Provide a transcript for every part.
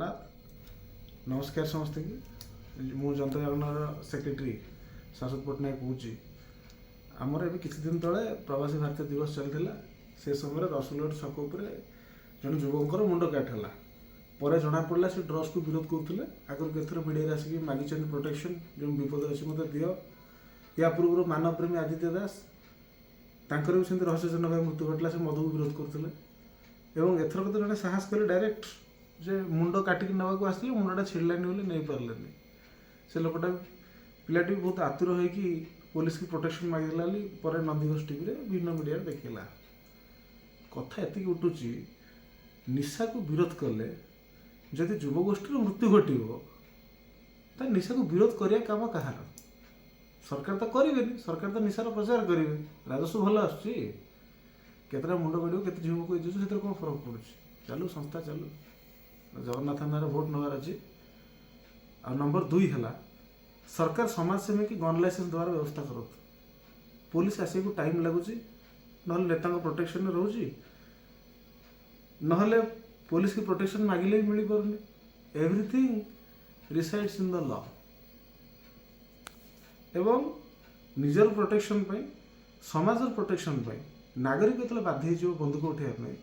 ଜଗନ୍ନାଥ। ନମସ୍କାର ସମସ୍ତଙ୍କୁ। ମୁଁ ଜନତା ଜାଗରଣର ସେକ୍ରେଟାରୀ ଶାଶ୍ୱତ ପଟ୍ଟନାୟକ କହୁଛି। ଆମର ଏବେ କିଛି ଦିନ ତଳେ ପ୍ରବାସୀ ଭାରତୀୟ ଦିବସ ଚାଲିଥିଲା। ସେ ସମୟରେ ରସୁଲଗଡ଼ ଛକ ଉପରେ ଜଣେ ଯୁବକଙ୍କର ମୁଣ୍ଡ କାଟ ହେଲା। ପରେ ଜଣାପଡ଼ିଲା, ସେ ଡ୍ରଗ୍ସକୁ ବିରୋଧ କରୁଥିଲେ। ଆଗରୁ କେତେଥର ମିଡ଼ିଆରେ ଆସିକି ମାଗିଛନ୍ତି ପ୍ରୋଟେକ୍ସନ୍, ଯେଉଁ ବିପଦରେ ଅଛି ମୋତେ ଦିଅ। ୟା ପୂର୍ବରୁ ମାନବ ପ୍ରେମୀ ଆଦିତ୍ୟ ଦାସ, ତାଙ୍କର ବି ସେମିତି ରହସ୍ୟଜନକ ଭାବେ ମୃତ୍ୟୁ ଘଟିଲା। ସେ ମଦକୁ ବିରୋଧ କରୁଥିଲେ। ଏବଂ ଏଥରକ ତ ଜଣେ ସାହସ କଲେ ଡାଇରେକ୍ଟ ଯେ ମୁଣ୍ଡ କାଟିକି ନେବାକୁ ଆସିଥିଲେ, ମୁଣ୍ଡଟା ଛିଡ଼ିଲାନି ବୋଲି ନେଇପାରିଲେନି। ସେ ଲୋକଟା, ପିଲାଟି ବି ବହୁତ ଆତୁର ହେଇକି ପୋଲିସକି ପ୍ରୋଟେକ୍ସନ୍ ମାଗିଦେଲା ବୋଲି ପରେ ନନ୍ଦିଘୋଷ ଟିଭିରେ, ବିଭିନ୍ନ ମିଡ଼ିଆରେ ଦେଖେଇଲା। କଥା ଏତିକି ଉଠୁଛି, ନିଶାକୁ ବିରୋଧ କଲେ ଯଦି ଯୁବଗୋଷ୍ଠୀର ମୃତ୍ୟୁ ଘଟିବ, ତାହେଲେ ନିଶାକୁ ବିରୋଧ କରିବା କାମ କାହାର? ସରକାର ତ କରିବେନି। ସରକାର ତ ନିଶାର ପ୍ରଚାର କରିବେ, ରାଜସ୍ୱ ଭଲ ଆସୁଛି। କେତେଟା ମୁଣ୍ଡ କାଟିବ, କେତେ ଝିଅକୁ ହେଇଯାଉଛି, ସେଥିରେ କ'ଣ ଫରକ ପଡ଼ୁଛି? ଚାଲୁ, ସଂସ୍ଥା ଚାଲୁ। ଜଗନ୍ନାଥ ନାଁରେ ଭୋଟ ନେବାର ଅଛି। ଆଉ ନମ୍ବର 2 ହେଲା, ସରକାର ସମାଜସେବୀକି ଗନ୍ ଲାଇସେନ୍ସ ଦେବାର ବ୍ୟବସ୍ଥା କରନ୍ତୁ। ପୋଲିସ ଆସିବାକୁ ଟାଇମ୍ ଲାଗୁଛି, ନହେଲେ ନେତାଙ୍କ ପ୍ରୋଟେକ୍ସନରେ ରହୁଛି, ନହେଲେ ପୋଲିସକି ପ୍ରୋଟେକ୍ସନ୍ ମାଗିଲେ ବି ମିଳିପାରୁନି। Everything resides in the law. ଏବଂ ନିଜର ପ୍ରୋଟେକ୍ସନ୍ ପାଇଁ, ସମାଜର ପ୍ରୋଟେକ୍ସନ୍ ପାଇଁ ନାଗରିକ ଯେତେବେଳେ ବାଧ୍ୟ ହେଇଯିବ ବନ୍ଧୁକ ଉଠାଇବା ପାଇଁ,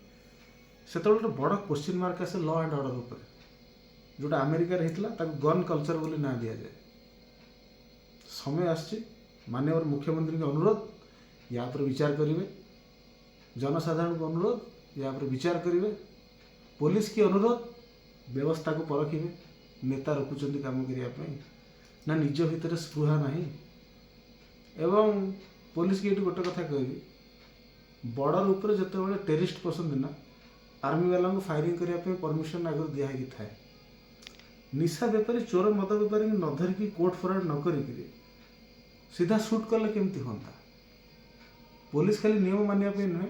ସେତେବେଳେ ଗୋଟେ ବଡ଼ କୋଶ୍ଚିନ୍ ମାର୍କ ଆସେ ଲ ଆଣ୍ଡ ଅର୍ଡ଼ର ଉପରେ। ଯେଉଁଟା ଆମେରିକାରେ ହେଇଥିଲା, ତାକୁ ଗନ୍ କଲଚର ବୋଲି ନାଁ ଦିଆଯାଏ। ସମୟ ଆସିଛି। ମାନ୍ୟବର ମୁଖ୍ୟମନ୍ତ୍ରୀଙ୍କ ଅନୁରୋଧ, ୟା ଉପରେ ବିଚାର କରିବେ। ଜନସାଧାରଣଙ୍କୁ ଅନୁରୋଧ, ୟା ଉପରେ ବିଚାର କରିବେ। ପୋଲିସ କି ଅନୁରୋଧ, ବ୍ୟବସ୍ଥାକୁ ପରଖିବେ। ନେତା ରଖୁଛନ୍ତି କାମ କରିବା ପାଇଁ ନା ନିଜ ଭିତରେ ସ୍ପୃହା ନାହିଁ? ଏବଂ ପୋଲିସକି ଏଇଠି ଗୋଟେ କଥା କହିବି, ବର୍ଡ଼ର ଉପରେ ଯେତେବେଳେ ଟେରିଷ୍ଟ ପଶନ୍ତି ନା, ଆର୍ମି ବାଲାଙ୍କୁ ଫାୟାରିଂ କରିବା ପାଇଁ ପରମିସନ୍ ଆଗରୁ ଦିଆ ହେଇକି ଥାଏ। ନିଶା ବେପାରୀ, ଚୋର, ମଦ ବେପାରୀଙ୍କୁ ନ ଧରିକି, କୋର୍ଟ ଫରୱାର୍ଡ଼ ନ କରିକିରି ସିଧା ସୁଟ୍ କଲେ କେମିତି ହୁଅନ୍ତା? ପୋଲିସ ଖାଲି ନିୟମ ମାନିବା ପାଇଁ ନୁହେଁ,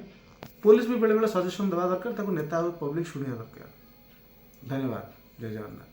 ପୋଲିସ ବି ବେଳେବେଳେ ସଜେସନ୍ ଦେବା ଦରକାର। ତାକୁ ନେତା ଆଉ ପବ୍ଲିକ ଶୁଣିବା ଦରକାର। ଧନ୍ୟବାଦ। ଜୟ ଜଗନ୍ନାଥ।